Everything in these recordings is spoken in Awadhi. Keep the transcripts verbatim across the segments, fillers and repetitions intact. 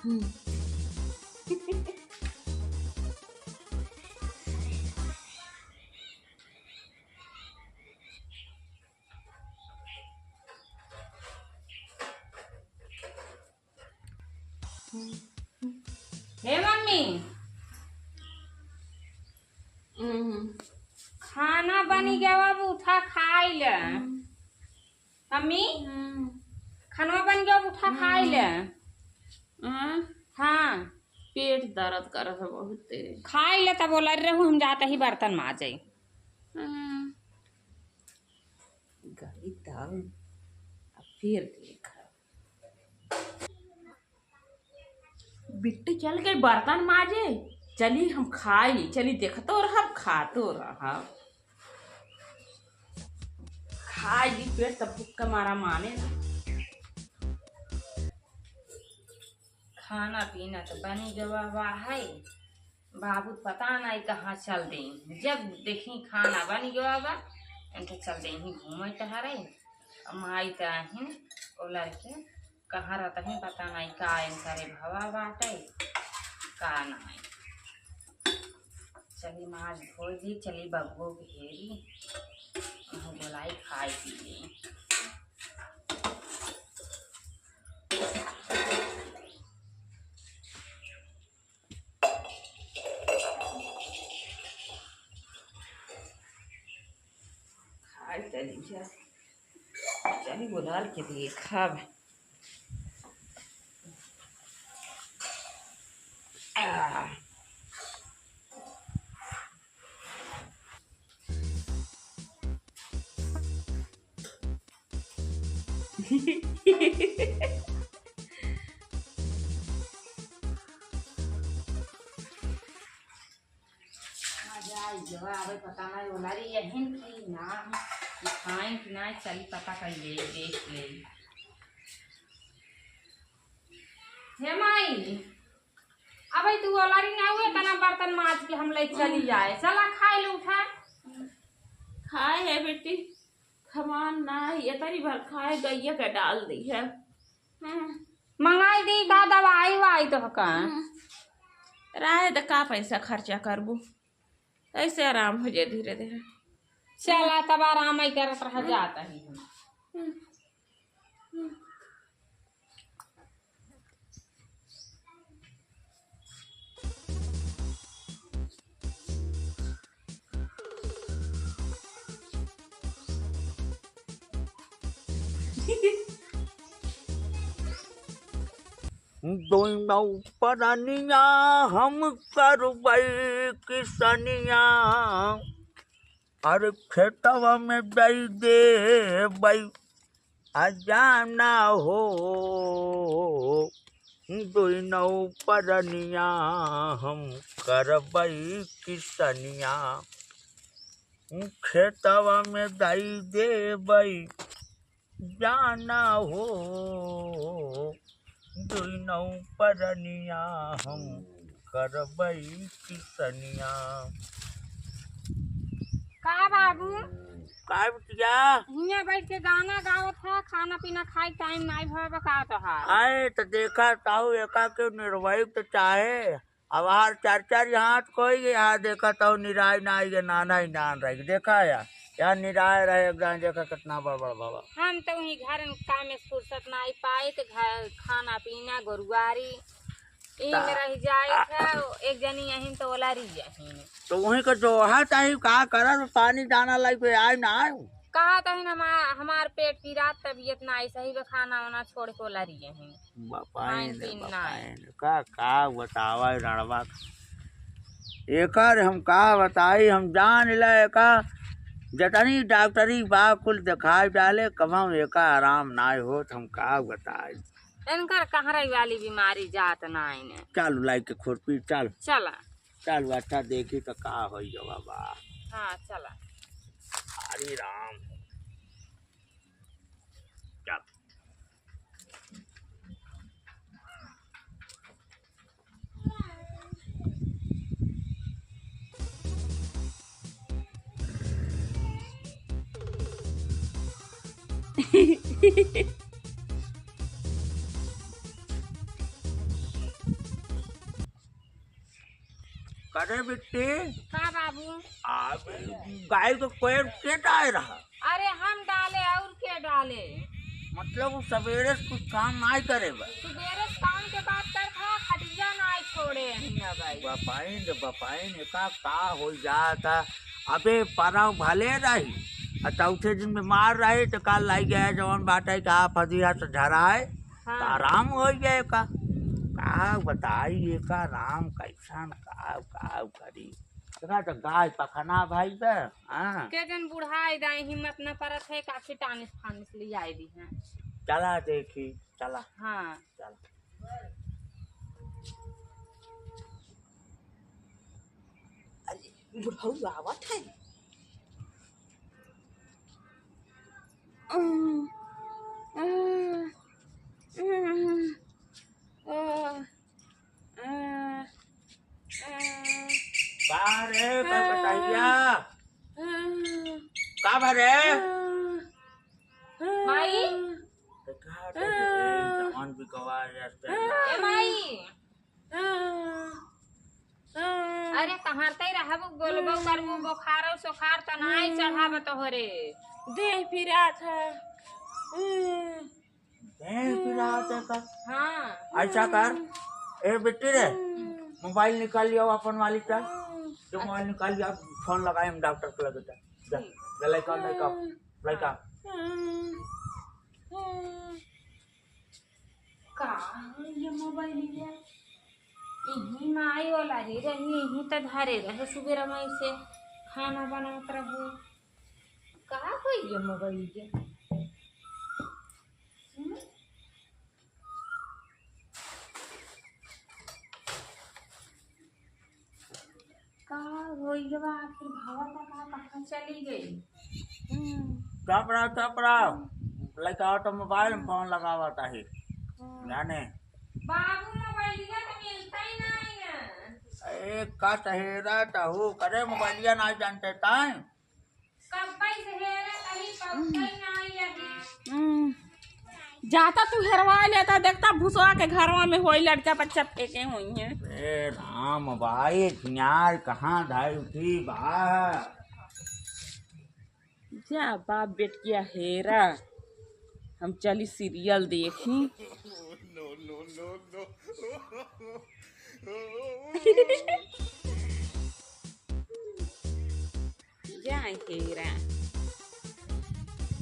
हम्म। हे मम्मी, हम्म। खाना बनी गवा, अब उठा खाई ले। हम्म। मम्मी, हम्म। खाना बन गवा, अब उठा खाई ले। हम्म। हाँ। पेट दर्द करत है बहुत तेज। खाई ले, तब बोला रहू, हम जाते ही बर्तन माजे। हम्म। गई दाऊ, अब फिर देखा। बिट्टी चल गई बर्तन माजे, चली हम खाई ली, चली देखतो रहब, खातो रहब। खाई ली, पेट तब भूख के मारा माने ना। खाना पीना तो बनी गवा बा है, बाबू पता नहीं कहाँ चल दें। जब देखी खाना बनी गवा बा, इनके चल दें ही घूमे टहरे। अब माई तो आहिन, ओ लड़के कहाँ रहता है पता नहीं, का इनकरे भवा बाटे, का नहीं। चली माज धोई दी, चली बबुओ के हेरी, हम गोलाई खाई पी ली। खाई चली जा, चली बोलाल के देखब। आ। आ जाई, जो आवे पता नहीं, ओलारी यहीं की ना, खाएं कि ना, चली पता कर ले, देख ले। हे माई, अबे तू ओलारी ना हुए, तना बर्तन माज के हम ले चली आए। चला खाए लो, उठा। खाए है बेटी, खमान ना है, ये तरी भर खाए, गैया के डाल दी है। हम्म। मंगाई दी का दवाई वाई तो का? हम्म। राहे तो का पैसा खर्चा करबू, ऐसे आराम हो जाए धीरे धीरे। चला तब आराम ही करत रह जाता ही हम। हम्म। हम्म। दोनों परनिया हम करबै किसनिया, अरे खेतवा में दई देबै आ जाना हो, दुइनौ परनिया हम करबै किसनिया। खेतवा में दई देबै जाना हो, दुइनौ परनिया हम करबै किसनिया। का बाबू? का बिटिया? हियाँ बैठ के गाना गावत है, खाना पीना खाए टाइम नाई भवा बा का तोहार? आए त देखा ताऊ एका के निरवाई त चाहे, अब हर चार चार हाथ कोई यहाँ देखा ताऊ निराय नाई के नाना ही नान रही देखा या, या निराय रहे एक दान देखा कितना बड़ बड़ भवा। हम तो वहीं घर काम में फुर्सत नाई पाए त घर खाना पीना गोरुआरी ई ता- में रह जाए है, एक जनी यहीं तो ओलारी यहीं। तो वहीं का जोहा चाही, का करत, पानी दाना लाई पे आए ना आए। कहा तहिन हमार, हमार पेट पिरात, तबीयत ना ऐसा ही बा, खाना वाना छोड़ के ओलारी यहीं। बापाइन, खाइन पीन ना आए। बापाइन, का, का बतावा रणवा का। एकर हम का बताई, हम जान ले एका जतनी डॉक्टरी बा कुल देखाई डाले, कबहूँ एका आराम ना होत, हम का बताई। इनकर कहरई वाली बीमारी जात नाइन। चल लाई के खुरपी, चल। चला। चल, अच्छा देखी त का होई गवा बा। हाँ, चला। हरे राम। चल। अरे बिट्टी, का बाबू? आ, गाय को कोई के डाल रहा? अरे हम डाले, और के डाले? मतलब, वो सवेरे से कुछ काम नाई करे बा? सवेरे से काम के बात कर खा, खटिया नाई छोड़े हई ना भाई। बपाइन रे बपाइन, एका का हो जाता? अबे परव भले रही, आ चौथे दिन बीमार रही, तो काल लाई गया जवन बाटे का फदिया से झराए, हाँ। तो आराम हो गए का। का बताई एका राम कैसन, का, का करी? देखा तो गाय पखना भाई बे, हाँ। के जन बुढ़ाई दाई हिम्मत न परत है, काफी टानिस फानिस ले आई दी हैं। चला देखी, चला। हाँ। चला। अरे, बुढ़ऊ आवत है। का रे, का बताइया? का भरे? माई? तो का रे, जवान भी गवा जाते हैं। ए माई। अरे, कहाँ तई रहबू, बोलबो करबू, बुखारो सोखार त नाई चढ़ाब तोहरे। देह पिरात है। देह पिरात है का? हाँ। ऐसा कर, ए बिट्टी रे, मोबाइल निकाल लिया अपन वाली का। जो मोबाइल निकाल लिया, फोन लगाए हम डॉक्टर को लगे था। जा, ठीक। जा, लइका, लइका, लइका। का ये मोबाइलिया? इही माई वाला रे रही, इही त धरे रहे सुबेरा माई से खाना बनावत रहे। का होई ये मोबाइलिया? हम्म? का होई गवा आखिर भावा का, का कहाँ चली गई? हम्म। चुप रहो, चुप रहो। लइका ऑटोमोबाइल में फोन लगावत आहे। हम्म। जाने। बाबू मोबाइलिया तो मिलता ही नहीं है। ए, का सहेरा तहू करे मोबाइलिया ना जानते ताई। कब्बई से हेरे तही पहुँचई नाई अभी। हम्म। जाता तू हेरवा लेता, देखता भुसवा के घरवा में होई लड़का बच्चा फेंके होई हैं। ए राम भाई, झियार कहाँ धाई उठी बा? जा बाप बेटिया हेरा, हम चली सीरियल देखी। जाए हेरा।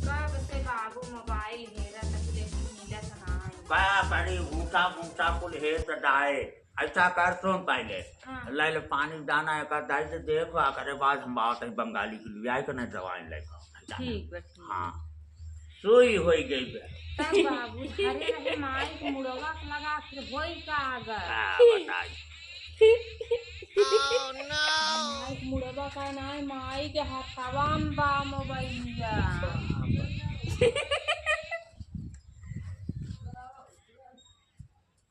कब से बाबू मोबाइल हेरा तक लेकिन मिलत नाई। का करी, भूसा भूसा कुल हेत डाए। ऐसा कर, सुन पहले। हाँ। ले ले पानी दाना एक आध डाल दे, देखो, आ करे बाद हम आवत है बंगाली के लिए, आई के नहीं दवाई लेके आओ। ठीक बा, ठीक। हाँ। सोई होई गई बे। तब बाबू धरे रहे माई के मुड़वा के लगा, फिर होई का अगर? का बताई? माई के मुड़वा का नाई, माई के हथवा में बा मोबाइलिया।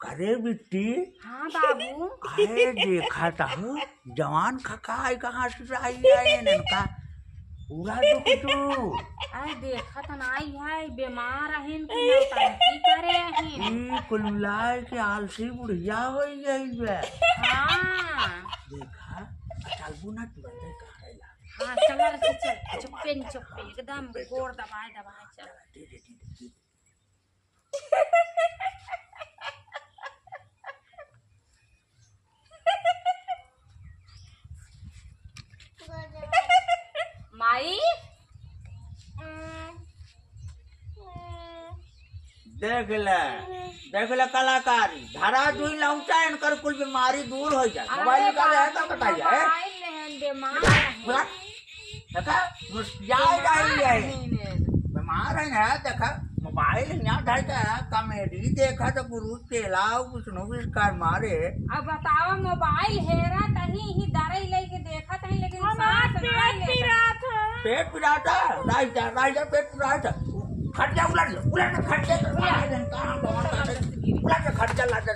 करे बिट्टी। हाँ बाबू। अरे देखा तहु, जवान खकाई कहाँ से आई है इनका? पूरा दुख तू। अरे देखत नाई है, बीमार अहिन कि नौटंकी करे अहिन। ई कुल मिलाए के आलसी बुढ़िया होई गई बे। हाँ। देखा, चलबू ना तू अंदर कहाँ है ला? हाँ, चला रे, चल, चुप्पे न चुप्पे, एकदम गोड़ दबाए दबाए चल। दे, दे, दे, दे, दे। माई। देख ले, देख ले कलाकारी, धरा जुई लौटा, इनकर कुल बीमारी दूर हो जाए। अरे मोबाइल का बाप रे, बताइए, हैं? मोबाइल लेहन बीमार है। देखा, मुस्कियाई जाई है। बीमार है ना, देखा, मोबाइल यहाँ धर के कॉमेडी देखा तो गुरु तेला कुछ नो विस्कार मारे। अब बताओ, मोबाइल हेरा तही ही दरई लेके देखत है, लेकिन हमार सांस ना पेट लेता। पिरात है। पेट पिराता? राइट, राइट, पेट पिराता। खटिया उलट ले, उलट के खटिया पे उलट। उलट के खटिया ला दे।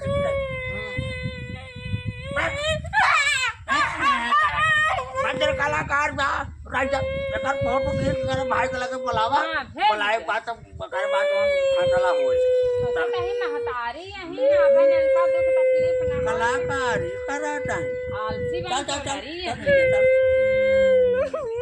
मंदिर कलाकार बा, राजा, एकर फोटो खींच के भाई के लगे बुलावा। हाँ, भेज बुलाए दे। बात, ओकर बात हम फैसला होई। कहीं महतारी यहीं आपन इनका दुख तकलीफ ना हो। कलाकारी करत हैं। आलसी बन चल, चल, के चल, मरी चल, यहीं। चल, चल।